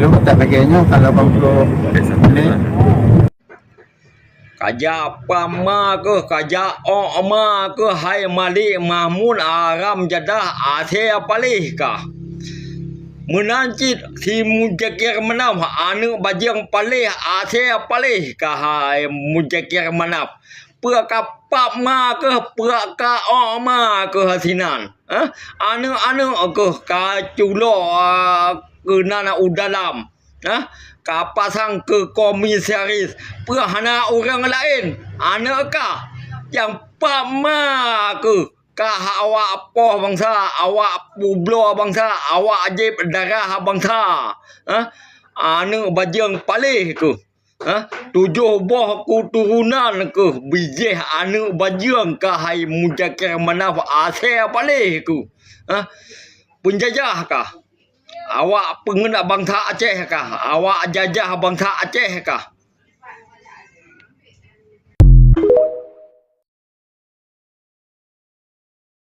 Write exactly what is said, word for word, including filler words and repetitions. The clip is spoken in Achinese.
Lôn tak lagèe nyoe kalau bang pro ni. Kajak pama keuh, kajak ok ma keuh hai Malik Mahmud haram jadah asèe paléh kah. Meunan cit si Muzakir Manaf aneuk bajeueng paléh asèe paléh kah hai Muzakir Manaf. Peue ka pap ma keuh, peue ka ok ma keuh sinan. Eh? Aneuk-aneuk keuh ka culok, ah, keunan u dalam. Hah? Ka pasang keu komisaris. Peue hana ureueng laén? Aneuk kah? Nyang pap ma keuh ka awak poh bansa, awak peubloe bansa, awak jieb darah bansa. Hah? Aneuk bajeueng paléh keuh. Hah? Tujoh boh keuturonan keuh bijéh aneuk bajeueng kah hai Muzakir Manaf asèe paléh keuh. Hah? Peunjajah kah? Awak peungeut bansa Aceh kah? Awak jajah bansa Aceh kah?